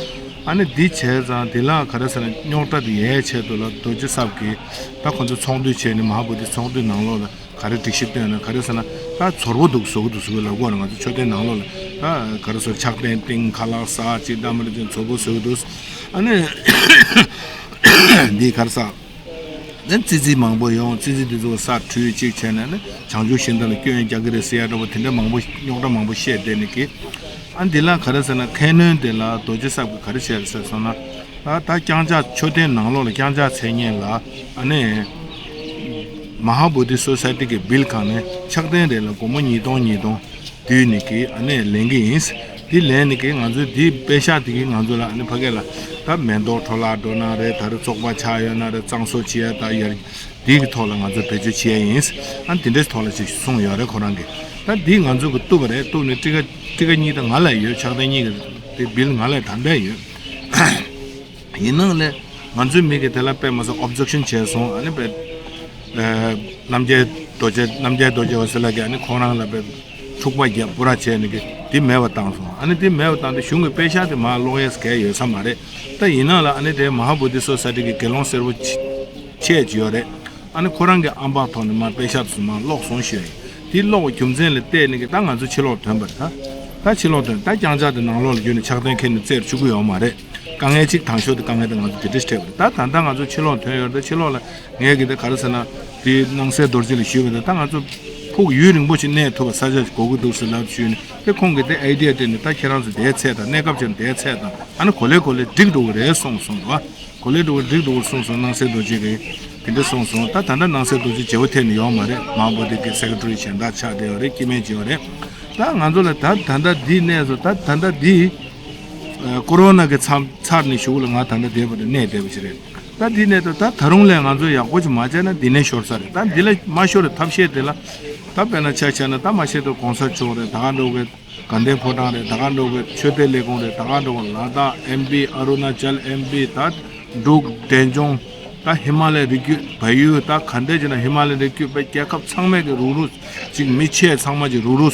ཨ་ནི་འདི་བྱས་ཙང་དེ་ལ་ག་རེ་ཟེར་ན་རྙོག་དྲ་དེ་ཡལ་ཆེད་དུ་ལ་རྡོ་རྗེ་ཟབ་ཀྱིས་ད་ཁོ་ཚོ་ཚོགས་འདུ་བྱས་ནས་མ་ཧཱ་བོ་དྷི་ཚོགས་འདུའི་ནང་ལོགས་ལ་ག་རེ་སྒྲིག་གཞི་བཏོན་ན་ག་རེ་ཟེར་ན་ད་ཚོར་བོ་འདུག་བཟོ་གི་འདུག་བཟོ་གི་ལབ་དགོས་ན་ང་ཚོ་མཆོད་རྟེན་ནང་ལོགས་ལ་ད་ག་རེ་ཟེར་ཕྱག་རྟེན་བཏིང་ཁ་ལག་ཟ་ཅིག་ད་མ་རེད་ཅིག་ཚོར་བོ་བཟོ་གི་འདུག་ཨ་ནི་འདི་ག་རེ་ཟེར། ནས་ཙི་ཙི་མང་པོ་ཡོང་། ཙི་ཙི་འདི་ཚོ་ས་བྲུས་གཅིག་བྱས་ནས་ནི་བྱང་ཆུབ་ཤིང་རྟ་ལ་སྐྱོན་རྒྱག་གི་རེད་ཟེར་ཡ་འདྲ་པོ་དེ་འདྲ་མང་པོ་རྙོག་དྲ་མང་པོ་བཤད་བསྡད་ནས་ཀི། ཨ་འདི་ལ་ག་རེ་ཟེར་ན་ཁ་སྣོན་དེ་ལ་རྡོ་རྗེ་ཟབ་ཀྱིས་ག་རེ་བྱས་རེད་ཟེར་སོང་ན། ད་ད་རྐྱང་ཕྱག་མཆོད་རྟེན་ནང་ལོགས་ལ་རྐྱང་ཕྱག་འཚལ་མཁན་ལ་ཨ་ནི་མ་ཧཱ་བོ་དྷི་སོ་སའི་ཊི་གི་བིལ་ཁང་ནས་ཕྱག་རྟེན་རེ་ལ་སྒོར་མོ་ཉིས་སྟོང་ཉིས་སྟོང་བསྡུས་ནས་ཀྱི་ཨ་ནི་ལེན་གྱི་ཡིན། འདི་ལེན་ནས་ཀྱི་ང་ཚོའི་འདི་པེ་ཤག་འདི་གིས་ང་ཚོ་ལ་ཨ་ནི་ཕ་གི་ལ་ད་མེ་ཏོག་འཕྲོ་བརླག་འགྲོ་ན་རེད། ད་རེས་བཙོག་པ་ཆགས་ཡོད་ན་རེད། གཙང་བཟོ་བྱེད་ཡ་ད་ཡར་འདི་གི་ཐོག་ལ་ང་ཚོ་བེད་སྤྱོད་བྱེད་ཡ་ཡིན། ཨ་ནི་འདི་འདྲའི་ཐོག་ལ་ཅིག་གསུངས་ཡོད་རེད་ཁོ་རང་གིས། ད་འདི་ང་ཚོ་གིས་བཏུབ་པ་རེད། བཏུབ་ནས་ཊི་ཀ་ཊི་ཀ་གཉིས་ད་ང་ལ་ཡོད། ཕྱག་རྟེན་གཉིས་ཀྱི་དེ་བིལ་ང་ལ་ད་ལྟ་ཡོད། ཡིན་ནའང་ལས་ང་ཚོའི་མི་གིས་དེ་ལ་དཔེ་མ་སྲིད་ཨོབ་ཇེག་ཤན་བྱས་སོང་། ཨ་ནི་དཔེ་ཨ་རྣམ་རྒྱལ་རྡོ་རྗེ་རྣམ་རྒྱལ་རྡོ་རྗེ་འོད་ཟེར་ལགས་ཀྱིས་ཨ་ནི་ཁོང་རང་ལ་དཔེ་འཁྲུག་པ་བརྒྱབ་པུ་ར་བྱས་ནས་ཀྱི་དེ་མེད་པ་བཏང་སོང་། ཨ་ནི་དེ་མེད་པ་བཏང་དུས་གཞུང་གི་པེ་ཤག་དེ་མར་སློག་ཡས་གལ་ཡོད་ས་མ་རེད། ད་ཡིན་ནའང་ལ་ཨ་ནི་དེ་མ་ཧཱ་བོ་དྷི་སོ་སའི་ཊི་གི་དགེ་སློང་སེར་པོ་ཆེ་ཆེ་ཅིག་ཡོད་རེད། ཨ་ནི་ཁོ་རང་གི་ཨམ་ཕྲག་ཐོག་ནས་མར་པེ་ཤག་དེ་ཚོ་མར་སློག་སོང་ཞུས་ཡིན། དེ་སློག་པའི་རྒྱུ་མཚན་ལ་བལྟས་ནས་ཀྱི་ད་ང་ཚོ་ཕྱིར་ལོག་ཐོན་པ་རེད། ད་ད་ཕྱིར་ལོག་ཐོན། ད་རྐྱང་ཕྱག་དེ་ནང་ལོགས་ལ་བརྒྱུད་ནས་ཕྱག་རྟེན་ཁྱེར་ནས་རྩེར་བཅུག་གི་ཡོད་མ་རེད། དཀའ་ངལ་གཅིག་དང་ཤོས་དེ་དཀའ་ངལ་དེ་ང་ཚོ་དེ་འདྲ་ཞིག་འཕྲད་པ་རེད། ད་ད་ལྟ་ང་ཚོ་ཕྱིར་ལོག་ཐོན་ཡོད་རེད། ད་ཕྱིར་ལོག་ལ་ངས་ཀྱི་དེ་ག་རེ་ཟེར་ན་དེ་སྣང་གསལ་རྡོ་རྗེ་ལ་ཞུས་པ་དང་ད་ང་ཚོ་ཕུགས་ཡུན་རིང་པོ་ཞིག་གནས་ཐུབ་པ་ས་ཆ་ཞིག་དགོས་ཀྱི་འདུག་ཟེར་ལབ་ཞུས་ནས་དེ་ཁོང་གིས་དེ་ཨའི་ཌི་ཡ་སྤྲད་ནས་ད་ཁྱེད་རང་ཚོ་དེའི་ཚད་དང་གནས་སྐབས་ཅན་དེའི་ཚད་དང་ཨ་ནི་གོ་ལེ་གོ་ལེ་འགྲིག་འགྲོ་གི་རེད་གསུངས་སོང་། རེད་བ། གོ་ལེ་འགྲོ་གི་འགྲིག་འགྲོ་གི་གསུངས་སོང་། སྣང་གསལ་རྡོ་རྗེ་གིས། དེ་འདྲ་སོང་སོང་། ད་ད་ལྟ་ནང་སྲིད་རྡོ་རྗེ་བརྗེ་པོ་ཐེབས་ནས་ཡོད་མ་རེད། མང་པོ་དེ་གི་སེ་ཀེ་ཊ་རི་གཞན་དག་ཆགས་བསྡད་ཡོད་རེད། སྐྱེ་དམན་བྱས་ཡོད་རེད། ད་ང་ཚོ་ལ་ད་ད་ལྟ་འདི་གནས་སོ། ད་ད་ལྟ་འདི་ཨ་ཀོ་རོ་ན་གི་ཚབ་ཚར་ནས་གཞུག་ལ་ང་ད་ལྟ་བསྡད་པ་དེ་གནས་བསྡད་པ་ཞིག་རེད། ད་འདི་གནས་ད་ད་ད་རུང་ལས་ང་ཚོ་ཡག་པོ་ཅིག་མ་བྱས་ན་འདི་ནས་ཤོར་ས་རེད། ད་འདི་ལ་མ་ཤོར་བའི་ཐབས་ཤེས་དེ་ལ་ད་དཔེར་ན་ཆ་བཞག་ན། ད་མ་བཤད་དུ་གོང་ས་མཆོག་རེད། ད་ག་འགྲོ་གི་དགའ་ལྡན་ཕོ་བྲང་རེད། ད་ག་འགྲོ་གི་ཆོས་དད་ལས་ཁུངས་རེད། ད་ག་འགྲོ་གི་ལ་དྭགས་ཨེམ་པི། ཨ་རུ་ན་ཅལ་ཨེམ་པི། ད་འབྲུག་འབྲས་ལྗོངས། ད་ཧི་མ་ལའི་རི་རྒྱུད་བལ་ཡུལ། ད་ག་འདྲས་ཅིག་ན་ཧི་མ་ལའི་རི་རྒྱུད་པའི་རྒྱལ་ཁབ་ཚང་མས་ཀྱི་རུག་རུག་ཅིག་མི་ཆེ་ཚང་མ་ཅིག་རུག་རུག་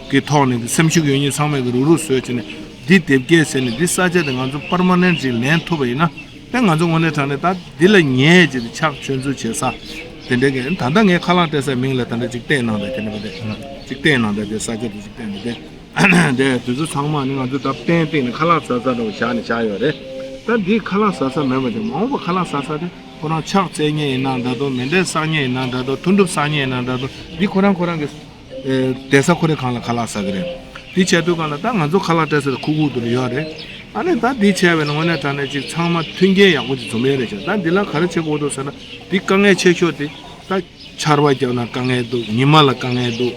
གི་ཐོག་ནས། སེམས་ཤུགས་ཡོད་མཁན་ཚང་མས་ཀྱི་རུག་རུག་བཟོས་བྱས་ནས་འདི་དེབ་སྐྱེལ་ཟེར་ནས། འདི་ས་ཆ་དེ་ང་ཚོ་པར་མ་ནེན་ཊི་ཅིག་ལེན་ཐུབ་པ་ཡིན་ན། དེ་ང་ཚོ་དངོས་གནས་དྲང་གནས་ད་འདི་ལ་ཉེ་ཅིག་ཕྱག་མཆོད་འཛུགས་བྱེད་ས་དེ་འདྲའི་གི། ད་ལྟ་ངས་ཁ་ལག་སྤྲད་སའི་མིང་ལ་ད་ལྟ་ཅིག་བལྟས་གནང་དང་། དེ་ནས་བལྟས་ཅིག་བལྟས་གནང་དང་། དེ་ས་ཆ་དེ་ཅིག་བལྟས་ནས་བལྟས། དེ་དུས་ཚོད་ཚང་མ་ནི་ང་ཚོ་ད་ཏན་ཏན་ནས་ཁ་ལག་ཟ་ས་འདྲ་བོ་བཞག་ནས་བཞག་ཡོད་རེད། ད་འདི་ཁ་ལག་ཟ་ས་མེད་པ་དེ། མ་འོངས་པ་ཁ་ལག་ཟ་ས་དེ་ཁོ་རང་ཕྱག་འཚལ་མཁན་ཡིན་ན་འདྲ་འདུག་མཎྜལ་བསགས་མཁན་ཡིན་ན་འདྲ་འདུག་མཐུན་སྒྲུབ་བསགས་མཁན་ཡིན་ན་འདྲ་འདུག་འདི་ཁོ་རང་ཁོ་རང་གི་ཨེ་བསྡད་ས་ཁོ་རའི་སྒང་ལ་ཁ་ལག་ཟ་གི་རེད། དེ་བྱས་དུས་སྒང་ལ་ད་ང་ཚོ་ཁ་ལག་སྤྲད་ས་དེ་ཁུག་ཁུག་ཏུ་ཡོད་རེད། ཨ་ནི་ད་འདི་བྱས་པས་ན་དངོས་གནས་དྲང་གནས་ཅིག་ཚང་མ་མཐུན་རྐྱེན་ཡག་པོ་ཅིག་འཛོམས་ཡས་རེད་ཤག་ད་འདི་ལ་ག་རེ་བྱེད་དགོས་འདུག་ཟེར་ན། འདི་དཀའ་ངལ་ཆེ་ཤོས་དེ་ད་ཆར་པ་བརྒྱབ་ན་དཀའ་ངལ་འདུག་ཉི་མ་ལ་དཀའ་ངལ་འདུག་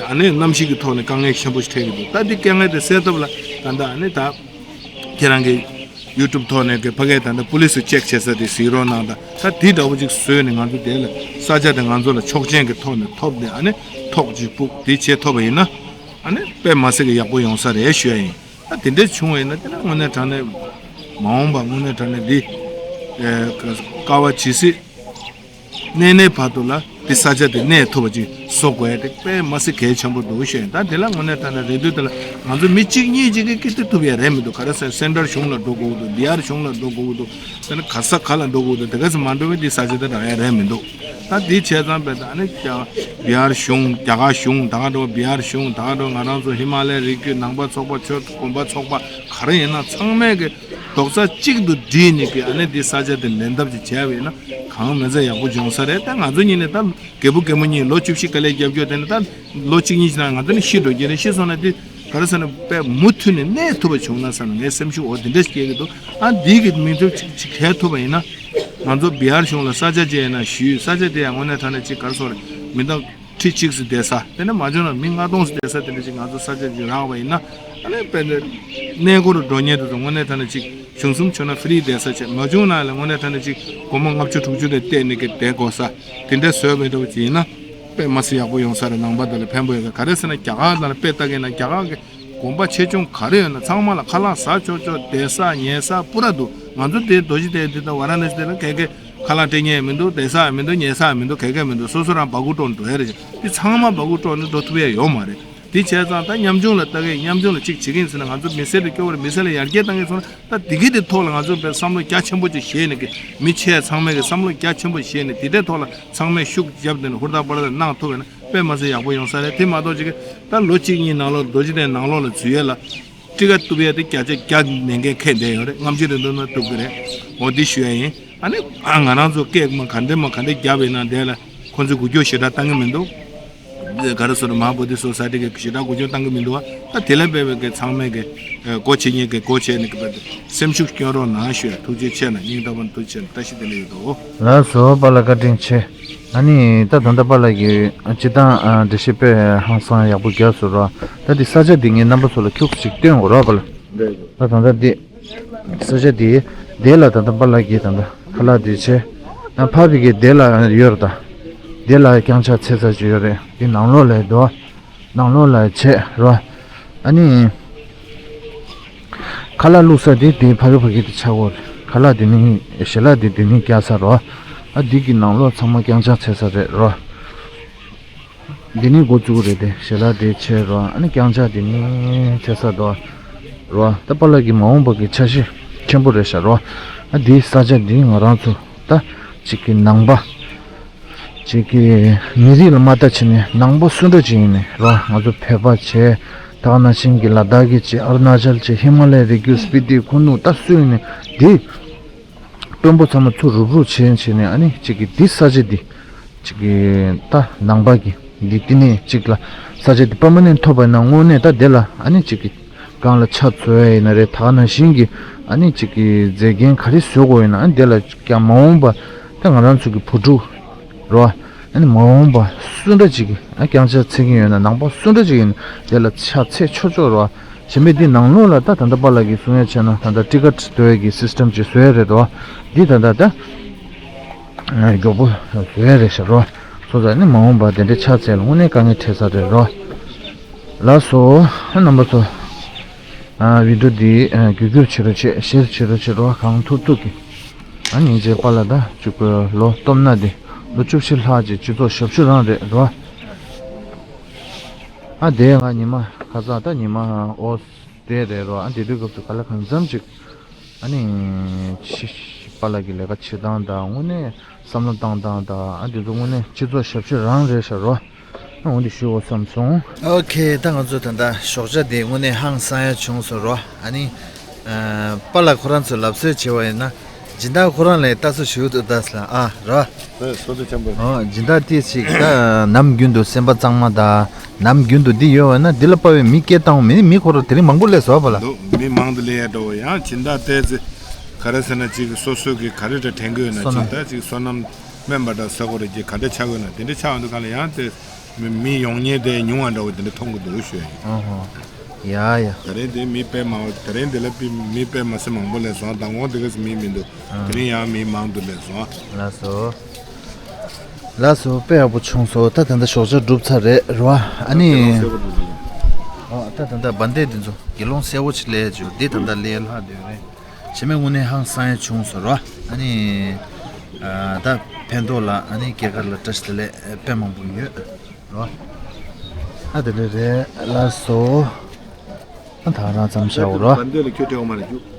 ཨ་ནི་གནམ་གཤིས་ཀྱི་ཐོག་ནས་དཀའ་ངལ་ཆེན་པོ་ཞིག་འཕྲད་ཀྱི་འདུག་ད་འདི་དཀའ་ངལ་དེ་སེལ་ཐབས་ལ་ད་ལྟ་ཨ་ནི་ད་ཁྱེད་རང་གི་ཡུ་ཊུབ་ཐོག་ནས་གི་ཕ་གིའི་ད་ལྟ་པུ་ལི་སི་ཅེག་བྱེད་ས་དེ་གཟིགས་རོགས་གནང་དང་། ད་དེ་འདྲ་བོ་ཅིག་བཟོས་ནས་ང་ཚོ་དེ་ལ་ས་ཆ་དེ་ང་ཚོ་ལ་ཆོག་མཆན་གྱི་ཐོག་ནས་ཐོབ་ནས། ཨ་ནི་ཐོག་ཅིག་ཕུག་དེ་བྱེད་ཐུབ་པ་ཡིན་ན། ཨ་ནི་དཔེ་མ་སྲིད་ཀྱི་ཡག་པོ་ཡོང་ས་རེད་ཞུ་ཡ་ཡིན། ད་དེ་འདྲ་བྱུང་བ་ཡིན་ན་དེ་ལ་དངོས་གནས་དྲང་གནས་མ་འོངས་པ་དངོས་གནས་དྲང་གནས་འདི་ཨེ་དཀའ་བ་ཇི་སྲིད་གནས་གནས་བར་དུ་ལ་འདི་ས་ཆ་དེ་གནས་ཐུབ་པ་ཅིག་བཟོ་དགོས་ཡ་དེ་དཔེ་མ་སྲིད་གལ་ཆེན་པོ་འདུག་ཞུ་ཡ་ཡིན། ད་དེ་ལ་དངོས་གནས་དྲང་གནས་རེ་འདུན་དེ་ལ་ང་ཚོ་མི་གཅིག་གཉིས་ཅིག་གིས་སྐད་འབོད་ཐུབ་ཡ་རེད་མི་འདུག་ག་རེ་ཟེར་སེན་ཊར་གཞུང་ལ་འགྲོ་དགོས་འདུག་བི་ཨར་གཞུང་ལ་འགྲོ་དགོས་འདུག་དེ་ནས་ག་ས་ག་ལ་འགྲོ་དགོས་འདུག་དེ་ག་ཚོད་མ་འགྲོ་བའི་འདི་ས་ཆ་དེ་རག་ཡ་རེད་མི་འདུག་ད་འདི་བྱས་ཙང་དཔེ་ད་ནི་རྒྱ་བི་ཨར་གཞུང་། རྒྱ་གར་གཞུང་། ད་ག་འགྲོ་བི་ཨར་གཞུང་། ད་ག་འགྲོ་ང་རང་ཚོ་ཧི་མ་ལའི་རི་རྒྱུད་ནང་པ་ཚོགས་པ། ཆོས་དགོན་པ་ཚོགས་པ་ག་རེ་ཡིན་ན་ཚང་མས་གི་རྡོག་རྩ་གཅིག་ཏུ་བསྒྲིལ་ནས་གི་ཨ་ནི་འདི་ས་ཆ་དེ་ལེན་ཐབས་ཅིག་བྱས་པ་ཡིན་ན་གང་མི་ཚད་ཡག་པོ་འབྱུང་ས་རེད། ད་ང་ཚོ་གཉིས་ནས་ད་རྒད་པོ་རྒད་མོ་གཉིས་ལོ་བཅུ་བཞི་དཀའ་ལས་རྒྱབ་རྒྱུ་དེ་ནི་ད་ལོ་གཅིག་གཉིས་ཤིག་ནང་ང་ཚོ་ནི་ཤི་འགྲོ་རྒྱུ་རེད། ཤི་སོང་ན་དེ་ག་རེ་ཟེར་ན་དཔེ་མུ་མཐུད་ནས་གནས་ཐུབ་པ་བྱུང་ན་བསམ་ནས་ངའི་སེམས་ཤུགས་འོ་དེ་འདྲ་ཞིག་སྐྱེ་གི་འདུག་ཨ་འདི་གི་མི་ཚོ་ཅིག་ཅིག་ལྷད་ཐུབ་པ་ཡིན་ན། ང་ཚོ་བི་ཨར་གཞུང་ལ་ས་ཆ་ཅིག་ཡིན་ན་ཞུས། ས་ཆ་དེ་ཡང་དངོས་གནས་དྲང་གནས་ཅིག་ག་རེ་ཟེར་རེད། མི་འདང་ཁྲི་གཅིག་ཙམ་བསྡད་ས། དེ་ནས་མ་བྱུང་ན་མི་ལྔ་སྟོང་ཙམ་བསྡད་ས་དེ་འདྲ་ཅིག་ང་ཚོ་ས་ཆ་ཅིག་རག་པ་ཡིན་ན། ཨ་ནི་དཔེ་འདི་གནས་སྐོར་འགྲོ་མཁན་དེ་ཚོ་དངོས་གནས་དྲང་གནས་ཅིག་བྱུང་གསུམ་བྱུང་ན་ཧྥི་རི་བསྡད་ས་བྱས། མ་བྱུང་ན་ལ་དངོས་གནས་དྲང་གནས་ཅིག་སྒོར་མོ་ལྔ་བཅུ་དྲུག་ཅུ་དེ་བལྟས་ནས་གི་བསྡད་དགོས་ས་དེ་འདྲ་བཟོས་པའི་འདྲ་བོ་ཅིག་ཡིན་ན། དཔེ་མ་སྲིད་ཡག་པོ་ཡོང་ས་རེད། ནང་པ་དེ་ལ་ཕན་པོ་ཡོད་ག་ག་རེ་ཟེར་ན་རྒྱ་གར་ནང་ལ་དཔེ་ལྟ་མཁན་ན་རྒྱ་གར་གི་དགོན་པ་ཆེ་ཆུང་ག་རེ་ཡོད་ན་ཚང་མ་ལ་ཁ་ལག་ཟ་ཆོག་ཆོག་བསྡད་ས་ཉལ་ས་པུ་ར་འདུག་ང་ཚོ་དེ་རྡོ་རྗེ་གདན་དེ་དང་ཝཱ་ར་ཎ་སི་དེ་ལ་ག་གེ་ཁ་ལག་སྤྲད་མཁན་ཡང་མི་འདུག་བསྡད་ས་ཡང་མི་འདུག་ཉལ་ས་ཡང་མི་འདུག་ག་གེ་མི་འདུག་སོ་སོ་རང་སྦ་ཁུག་དཀྲོག་ནས་འགྲོ་ཡ་རེད། དེ་ཚང་མ་སྦ་ཁུག་དཀྲོག་ནས་འགྲོ་ཐུབ་ཡ་ཡོད་མ་རེད། དེ་བྱས་ཙང་ད་ཉམ་ཆུང་ལ་ལྟ་གི། ཉམ་ཆུང་ལ་གཅིག་བྱེད་ཀྱི་ཡིན་ཟེར་ན་ང་ཚོ་མི་སེར་ལ་སྐྱོ་བོར་མི་སེར་ལ་ཡར་རྒྱས་བཏང་གི་སོང་ན། ད་དེ་གི་དེ་ཐོག་ལ་ང་ཚོ་དཔེ་བསམ་བློ་རྒྱ་ཆེན་པོ་ཅིག་བཞེས་ནས་གི་མི་ཆེ་ཚང་མས་གི་བསམ་བློ་རྒྱ་ཆེན་པོ་བཞེས་ནས་དེ་འདྲའི་ཐོག་ལ་ཚང་མས་ཤུགས་བརྒྱབ་དེ་ནས་ཧུར་ཐག་པར་ཐག་གནང་ཐུབ་པ་ཡིན་ན་དཔེ་མ་ཚད་ཡག་པོ་ཡོང་ས་རེད། དེ་མ་གཏོགས་ཅིག་གི་ད་ལོ་གཅིག་གཉིས་ནང་ལོགས་རྡོ་རྗེ་གདན་ནང་ལོགས་ལ་འཛུལ་ཡས་ལ་སྤྲི་ཁ་གཏུབ་ཡས་དེ་བརྒྱ་ཆ་བརྒྱ་ལེན་མཁན་ཁེལ་བསྡད་ཡོད་རེད། ལྔ་བཅུ་རེ་འདུག་ན་གཏུབ་གི་རེད། འོ་འདི་ཞུ་ཡ་ཡིན། ཨ་ནི་ཨ་ང་རང་ཚོ་སྐད་མ་ག་འདྲེ་མ་ག་འདྲེ་བརྒྱབ་ཡིན་ན་དེ་ལ་ཁོང་ཚོས་འགུལ་སྐྱོད་ཞེ་དྲག་བཏང་གི་མི་འདུག་ག་རེ་ཟེར་རེད། མ་བོ་དི་སོ་ས་ཡི་ཊི་གི་ཞེ་དྲག་འགུལ་སྐྱོད་བཏང་གི་མི་འདུག་ད་དེ་ལ་འབད་བའི་གི་ཚང་མས་གི་སྒོ་ཕྱེ་མཁན་གི་སྒོ་ཕྱེ་ནས་གི་སེམས་ཤུགས་སྐྱོན་རོགས་གནང་ཞུ་ཡ། ཐུགས་རྗེ་ཆེ་གནང་། སྙིང་ཐག་པ་ནས་ཐུགས་རྗེ་ཆེ་གནང་། བཀྲ་ཤིས་བདེ་ལེགས་ཡོད་དོ། ལགས་སོ་པཱ་ལགས་བཀའ་དྲིན་ཆེ། ཨ་ནི་ད་ད་ལྟ་པཱ་ལགས་ཀྱིས་སྤྱིར་བཏང་འགྲེལ་བཤད་དཔེ་ཧང་སང་ཡག་པོ་བརྒྱབ་སོང་ར། ད་འདི་ས་ཆ་འདི་ངས་རྣམ་པ་ཚོ་ལ་ཁྱུག་ཅིག་སྟོན་དགོས་ར་པཱ་ལགས། ད་ད་ལྟ་འདི་ས་ཆ་འདི་འདི་ལ་ད་ལྟ་པཱ་ལགས་ཀྱིས་ད་ལྟ་ཁ་ལག་འདི་བྱས། ཕ་བི་གི་འདི་ལ་ཡོད་ར། ད་འདི་ལ་རྐྱང་ཕྱག་འཚལ་ས་ཅིག་ཡོད་རེད། འདི་ནང་ལོགས་ལ་འདུག་ནང་ལོགས་ལ་བྱས་ར། ཨ་ནི། ཁ་ལག་བླུགས་ས་དེ་དེའི་ཕ་གི་ཕ་གི་དེ་ཆགས་ཡོད་རེད། ཁ་ལག་དེ་ནི་ཞལ་ལག་དེ་དེ་ནི་རྒྱག་ས་རོ། ཨ་འདི་གི་ནང་ལོགས་ཚང་མ་རྐྱང་ཕྱག་འཚལ་ས་རེད་རོ། དེ་ནི་འགོ་བཙུགས་རེད་དེ། ཞལ་ལག་དེ་བྱས་རོ། ཨ་ནི་རྐྱང་ཕྱག་དེ་ནི་འཚལ་ས་དོ་རོ། ད་པཱ་ལགས་ཀྱི་མ་འོངས་པ་གི་འཆར་གཞི་ཆེན་པོ་རེད་ཤག་རོ། ཨ་འདི་ས་ཆ་འདི་ང་རང་ཚོ་ད་ཅིག་གི་ནང་པ། ཅིག་གི་མི་རིགས་ལ་མ་ལྟ་བྱས་ནས་ནང་པ་སུ་འདྲ་ཅིག་ཡིན་ནས་རོ། ང་ཚོ་བོད་པ་བྱས། ད་ག་ནང་བཞིན་གྱི་ལ་དྭགས་ཀྱི་བྱས། ཨ་རུ་ན་ཅལ་བྱས། ཧི་མ་ལ་ཡའི་རི་རྒྱུད་སྤི་ཏི་ཁུ་ནུ་ད་སུ་ཡིན་ནས་འདི་དཔོན་པོ་ཚང་མ་ཚུར་རུབ་རུབ་བྱས་བྱས་ནས། ཨ་ནི་ཅིག་གི་འདི་ས་ཆ་འདི་ཅིག་གི་ད་ནང་པ་གི་འདི་བསྟི་གནས་ཅིག་ལ་ས་ཆ་འདི་པར་མ་ནེན་ཊི་ཐོབ་པ་ཡིན་ན་དངོས་གནས་ད་དེ་ལ་ཨ་ནི་ཅིག་གི་སྒང་ལ་ཕྱག་འཚལ་ཡ་ཡིན་ན་རེད། ད་ག་ནང་བཞིན་གྱི་ཨ་ནི་ཅིག་གི་མཛེས་རྒྱན་ག་རེ་བཟོ་དགོས་ཡིན་ན་ཨ་ནི་དེ་ལ་ཀྱང་མ་འོངས་པ་ ད་ང་རང་ཚོ་གི་བུ་ཕྲུག་རོ། ཨ་ནི་མ་འོངས་པ་སུ་འདྲ་ཅིག་ཨ་རྐྱང་ཆག་འཚོལ་གྱི་ཡོད་ན། ནང་པ་སུ་འདྲ་ཅིག་ཡིན་ན་དེ་ལ་ཕྱག་འཚལ་ཆོག་ཆོག་རོ། གཞན་པས་འདི་ནང་ལོགས་ལ་ད་ད་ལྟ་པཱ་ལགས་ཀྱིས་གསུང་ཡ་བྱས་ན་ད་ལྟ་ཊི་ཀཊ་བསྡུ་ཡ་གི་སིས་ཊམ་ཅིག་བཟོ་ཡ་རེད་དོ། འདི་ད་ལྟ་ད་མགྱོགས་པོ་བཟོ་ཡ་རེད་ཤག་རོ། སོ་ཙང་ནི་མ་འོངས་པ་དེ་འདྲའི་ཕྱག་འཚལ་ལ་དངོས་གནས་དཀའ་ངལ་འཕྲད་ས་རེད་རོ། ལགས་སོ། རྣམ་པ་ཚོ། ཨ་བི་ཌི་ཡོ་འདི་ཨ་བརྒྱུད་སྐུར་བྱེད་རོགས་བྱེད། ཤེར་བྱེད་རོགས་བྱེད་རོ། གང་ཐུབ་ཐུབ་ཀྱིས། ཨ་ནི་རྗེས་པ་ལ་ད་བཅུ་དགུ་ལོ་སྟོབས་ན་འདི་ལོ་བཅུ་བཞི་ལྷག་ཅིག་སྤྱི་ཚོགས་ཞབས་ཞུ་རང་རེད་རོ། ཨ་དེ་ང་ཉི་མ་ཁ་སང་ད་ཉི་མ་ཨོ་དེ་རེད་རོ། ཨ་དེ་དུས་སྐབས་སུ་ག་ལ་གང་འཚམ་ཅིག་ཨ་ནི་ཕྱི་པཱ་ལགས་ཀྱི་ལས་ཀ་བྱེད་སྟངས་དང་དངོས་གནས་བསམ་བློ་བཏང་སྟངས་དང་། ཨ་དེ་ཚོ་དངོས་གནས་སྤྱི་ཚོགས་ཞབས་ཞུ་རང་རེད་ཤག་རོ། ཨ་འོ་འདི་ཞུ་འོ་བསམ་སོང་། ཨོ་ཁེ། ད་ང་ཚོ་ད་ལྟ་ཞོགས་ཇ་དེ་དངོས་གནས་ཧང་སང་ཡ་བྱུང་སོང་རོ། ཨ་ནི་ཨ་པཱ་ལགས་ཁོ་རང་ཚོས་ལབ་སྲོལ་བྱས་པ་ཡིན་ན་སྦྱིན་བདག་ཁོ་རང་ལ་ལྟ་ཚུལ་ཞུ་འདུག་ད་ལ་ཨ་རོ། ཨོ་སྦྱིན་བདག་དེ་ཞིག་ད་ནམ་རྒྱུན་དུ་སེམས་པ་གཙང་མ་དང་ནམ་རྒྱུན་དུ་འདི་ཡོད་པ་ན་འདི་ལ་དཔའ་བའི་མི་སྐད་བཏང་མི་མི་ཁོ་རང་དེ་རིང་མང་པོ་སླེབས་སོང་པཱ་ལགས། འདུག་མི་མང་དུ་སླེབས་ཡ་འགྲོ་བ་ཡང་སྦྱིན་བདག་ཏོག་ཙམ་ག་རེ་ཟེར་ན་ཅིག་སོ་སོ་གི་ག་རེ་འདྲ་དྲན་གི་ཡོད་ན་ཅིག་ད་ཅིག་བསོད་ནམས་སྨན་པ་འདྲ་ཟེར་དགོས་རེད། ཅིག་ག་འདྲ་ཆགས་ཡོད་ན་དེ་འདྲ་ཆགས་ཡོང་དུས་ག་ལ་ཡང་དེ་མི་མི་ཡོང་མཁན་དེ་ཉུང་བ་འདྲ་བོ་དེ་འདྲ་མཐོང་གི་འདུག་ཞུ་ཡ་ཡིན། ཨོ་ཧོ། ཡ་ཡ། ད་རེས་དེ་མི་དཔེ་མང་བ། ད་རེས་འདི་ལ་དཔེ་མི་དཔེ་མ་སེ་མང་པོ་སླེབས་སོང་། མདང་དགོང་དེ་ག་སེ་མི་མི་འདུག་དེ་རིང་ཡང་མི་མང་དུ་སླེབས་སོང་། ལགས་སོ། ལགས་སོ། དཔེ་ཡག་པོ་བྱུང་སོང་། ད་ད་ལྟ་ཞོགས་ཇ་གྲུབ་ཚར་རེད་རོ། ཨ་ནི། ཨོ་ད་ད་ལྟ་བན་དེ་འདི་ཚོ་དགེ་སློང་གསལ་བོ་ཅིག་སླེབས་བྱུང་། འདི་ད་ལྟ་སླེབས་ལྷག་བསྡད་ཡོད་རེད། བྱེ་མའི་དངོས་གནས་ཧང་སང་ཡ་བྱུང་སོང་རོ། ཨ་ནི། ཨ་ད་ཕན་ཐོགས་ལ་ཨ་ནི་སྐྱེས་སྐར་ལ་བཀྲ་ཤིས་བདེ་ལེགས་དཔེ་མང་པོ་ཡོད་རོ། ཨ་དེ་ལས་རེད། ལགས་སོ། ཨ་ད་རང་ཙམ་བྱའོ་རོ། བན་དེ་ལ་ཁྱོད་སྤྲད་འོང་མ་རེད་རྒྱུ།